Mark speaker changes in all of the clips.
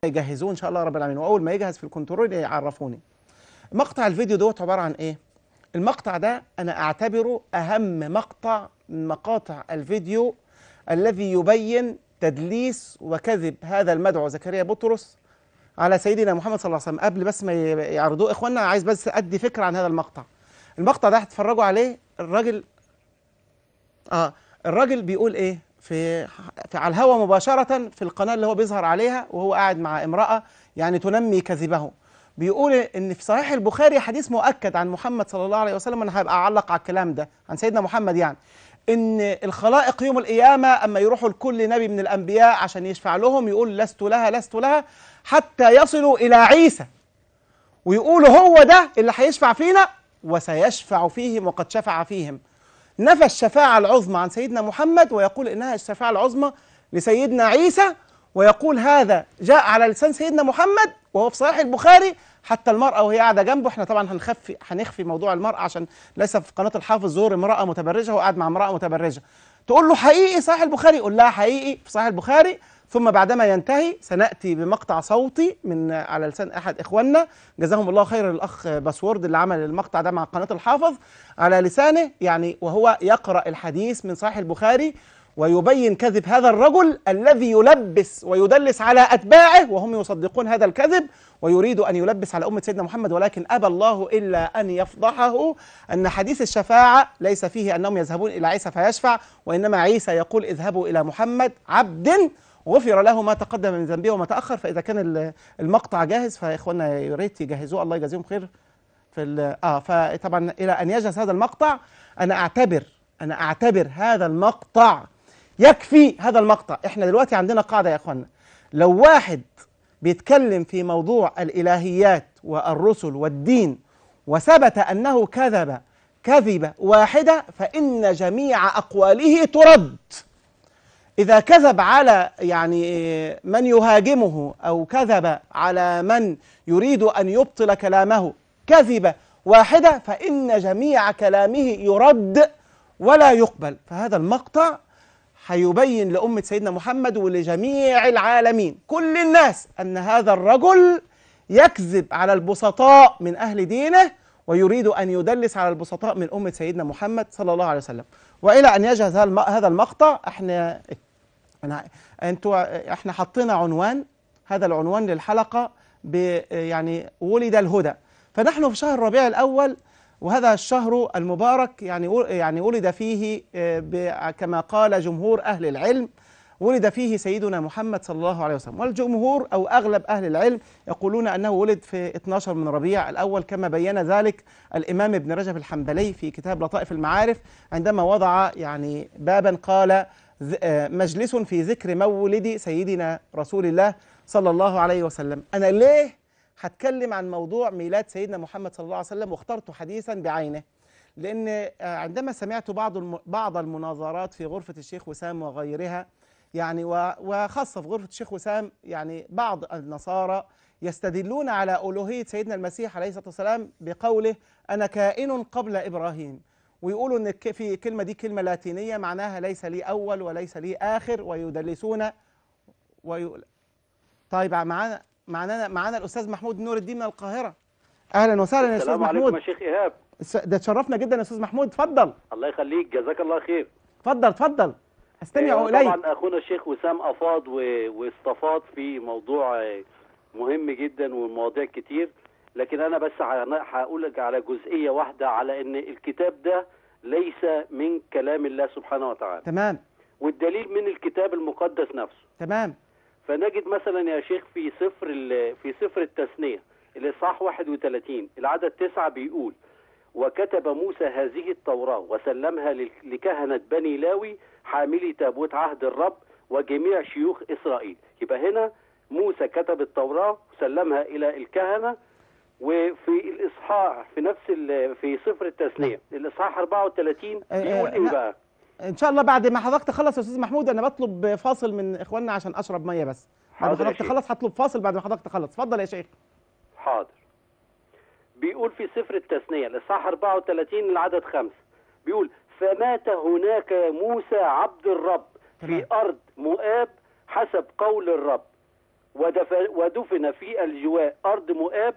Speaker 1: يجهزوه ان شاء الله رب العالمين، واول ما يجهز في الكنترول يعرفوني. مقطع الفيديو دوت عبارة عن ايه؟ المقطع ده انا اعتبره اهم مقطع من مقاطع الفيديو الذي يبين تدليس وكذب هذا المدعو زكريا بطرس على سيدنا محمد صلى الله عليه وسلم. قبل بس ما يعرضوه اخواننا، عايز بس ادي فكرة عن هذا المقطع. المقطع ده هتتفرجوا عليه. الراجل الراجل بيقول ايه في على الهوا مباشرة في القناة اللي هو بيظهر عليها وهو قاعد مع امرأة يعني تنمي كذبه. بيقول ان في صحيح البخاري حديث مؤكد عن محمد صلى الله عليه وسلم، انا هبقى اعلق على الكلام ده عن سيدنا محمد، يعني ان الخلائق يوم القيامة اما يروحوا لكل نبي من الانبياء عشان يشفع لهم يقول لست لها لست لها، حتى يصلوا الى عيسى ويقولوا هو ده اللي هيشفع فينا وسيشفع فيهم وقد شفع فيهم. نفى الشفاعة العظمى عن سيدنا محمد ويقول إنها الشفاعة العظمى لسيدنا عيسى، ويقول هذا جاء على لسان سيدنا محمد وهو في صحيح البخاري. حتى المرأة وهي قاعدة جنبه، احنا طبعا هنخفي موضوع المرأة عشان ليس في قناة الحافظ ظهور امرأة متبرجة وقاعد مع امرأة متبرجة. تقول له حقيقي صحيح البخاري؟ يقول لها حقيقي في صحيح البخاري. ثم بعدما ينتهي سنأتي بمقطع صوتي من على لسان أحد إخواننا، جزاهم الله خير الأخ باسورد اللي عمل المقطع ده مع قناة الحافظ، على لسانه يعني وهو يقرأ الحديث من صحيح البخاري ويبين كذب هذا الرجل الذي يلبس ويدلس على أتباعه وهم يصدقون هذا الكذب، ويريد أن يلبس على أمة سيدنا محمد، ولكن أبى الله إلا أن يفضحه أن حديث الشفاعة ليس فيه أنهم يذهبون إلى عيسى فيشفع، وإنما عيسى يقول اذهبوا إلى محمد عبد غفر له ما تقدم من ذنبه وما تأخر. فإذا كان المقطع جاهز فإخواننا يا ريت يجهزوه، الله يجازيهم خير. في فطبعا إلى أن يجهز هذا المقطع أنا أعتبر هذا المقطع يكفي. هذا المقطع احنا دلوقتي عندنا قاعدة يا اخوانا، لو واحد بيتكلم في موضوع الإلهيات والرسل والدين وثبت أنه كذب كذبة واحدة فإن جميع أقواله ترد. إذا كذب على يعني من يهاجمه أو كذب على من يريد أن يبطل كلامه كذبة واحدة فإن جميع كلامه يرد ولا يقبل. فهذا المقطع هيبين لأمة سيدنا محمد ولجميع العالمين كل الناس أن هذا الرجل يكذب على البسطاء من أهل دينه ويريد أن يدلس على البسطاء من أمة سيدنا محمد صلى الله عليه وسلم. وإلى أن يجهز هذا المقطع احنا حطينا عنوان، هذا العنوان للحلقة يعني ولد الهدى. فنحن في شهر ربيع الأول، وهذا الشهر المبارك يعني ولد فيه كما قال جمهور أهل العلم ولد فيه سيدنا محمد صلى الله عليه وسلم. والجمهور أو أغلب أهل العلم يقولون أنه ولد في 12 من ربيع الأول، كما بين ذلك الإمام ابن رجب الحنبلي في كتاب لطائف المعارف عندما وضع يعني بابا قال مجلس في ذكر مولد سيدنا رسول الله صلى الله عليه وسلم. أنا ليه هتكلم عن موضوع ميلاد سيدنا محمد صلى الله عليه وسلم واخترته حديثا بعينه؟ لأن عندما سمعت بعض المناظرات في غرفة الشيخ وسام وغيرها، يعني وخاصة في غرفة الشيخ وسام، يعني بعض النصارى يستدلون على ألوهية سيدنا المسيح عليه الصلاة والسلام بقوله أنا كائن قبل إبراهيم، ويقولوا إن في كلمة دي كلمة لاتينية معناها ليس لي أول وليس لي آخر، ويدلسون طيب معانا الأستاذ محمود نور الدين من القاهرة. أهلا وسهلا يا أستاذ محمود.
Speaker 2: السلام عليكم يا شيخ إيهاب.
Speaker 1: ده تشرفنا جدا يا أستاذ محمود، اتفضل.
Speaker 2: الله يخليك، جزاك الله خير.
Speaker 1: اتفضل اتفضل، استمع إليك.
Speaker 2: طبعا أخونا الشيخ وسام أفاض واستفاض في موضوع مهم جدا ومواضيع كتير، لكن أنا بس هقول لك على جزئية واحدة، على إن الكتاب ده ليس من كلام الله سبحانه وتعالى.
Speaker 1: تمام.
Speaker 2: والدليل من الكتاب المقدس نفسه.
Speaker 1: تمام.
Speaker 2: فنجد مثلا يا شيخ في سفر التثنية الإصحاح 31 العدد 9 بيقول: وكتب موسى هذه التوراة وسلمها لكهنة بني لاوي حاملي تابوت عهد الرب وجميع شيوخ إسرائيل. يبقى هنا موسى كتب التوراة وسلمها إلى الكهنة. وفي الإصحاح في نفس في سفر التثنية الإصحاح 34 بيقول إيه بقى؟
Speaker 1: ان شاء الله بعد ما حضرتك تخلص يا استاذ محمود، انا بطلب فاصل من اخواننا عشان اشرب مية بس. بعد ما حضرتك تخلص هطلب فاصل بعد ما حضرتك تخلص. اتفضل يا شيخ.
Speaker 2: حاضر. بيقول في سفر التثنية الاصحاح 34 العدد 5 بيقول: فمات هناك موسى عبد الرب في ارض مؤاب حسب قول الرب. ودفن في الجواء أرض مؤاب،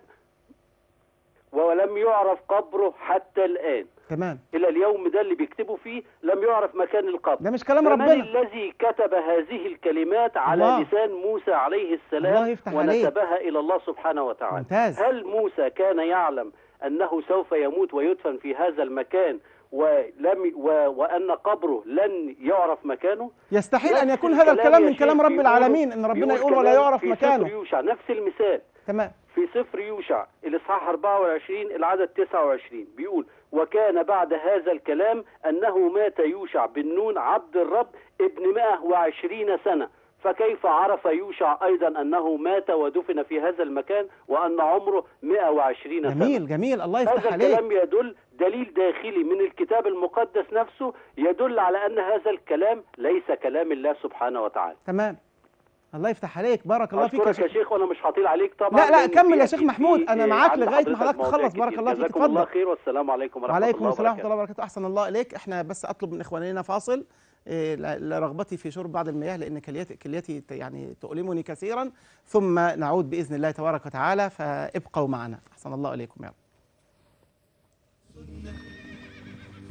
Speaker 2: ولم يعرف قبره حتى الآن.
Speaker 1: تمام.
Speaker 2: إلى اليوم ده اللي بيكتبوا فيه لم يعرف مكان القبر.
Speaker 1: ده مش كلام ربنا.
Speaker 2: من الذي كتب هذه الكلمات على
Speaker 1: الله.
Speaker 2: لسان موسى عليه السلام ونسبها إلى الله سبحانه وتعالى؟
Speaker 1: ممتاز.
Speaker 2: هل موسى كان يعلم أنه سوف يموت ويدفن في هذا المكان وأن قبره لن يعرف مكانه؟
Speaker 1: يستحيل أن يكون هذا الكلام من كلام رب العالمين، أن ربنا يقول ولا يعرف مكانه.
Speaker 2: في سفر يوشع نفس المثال.
Speaker 1: تمام.
Speaker 2: في سفر يوشع الإصحاح 24 العدد 29 بيقول: وكان بعد هذا الكلام أنه مات يوشع بن نون عبد الرب ابن 120 سنة، فكيف عرف يوشع أيضا أنه مات ودفن في هذا المكان وأن عمره 120 سنة؟
Speaker 1: جميل جميل، الله يفتح عليك.
Speaker 2: هذا الكلام يدل دليل داخلي من الكتاب المقدس نفسه يدل على أن هذا الكلام ليس كلام الله سبحانه وتعالى.
Speaker 1: تمام، الله يفتح عليك، بارك الله فيك
Speaker 2: يا شيخ. وانا مش هطيل عليك طبعا.
Speaker 1: لا لا، كمل يا شيخ محمود، انا معاك لغاية ما حضرتك تخلص. بارك الله فيك،
Speaker 2: اتفضل. الله خير، والسلام عليكم ورحمة الله وبركاته.
Speaker 1: وعليكم السلام ورحمة الله وبركاته. احسن الله اليك. احنا بس اطلب من اخواننا فاصل لرغبتي في شرب بعض المياه، لان كليتي يعني تؤلمني كثيرا، ثم نعود باذن الله تبارك وتعالى، فابقوا معنا. احسن الله اليكم يا رب.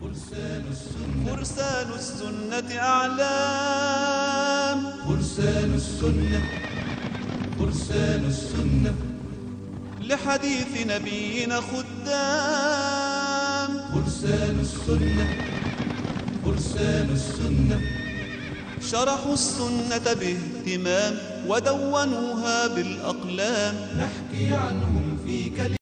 Speaker 3: فرسان السنة، فرسان السنة أعلام، فرسان السنة، فرسان السنة، لحديث نبينا خدام، فرسان السنة، فرسان السنة، شرحوا السنة باهتمام ودونوها بالأقلام، نحكي عنهم في كلمة.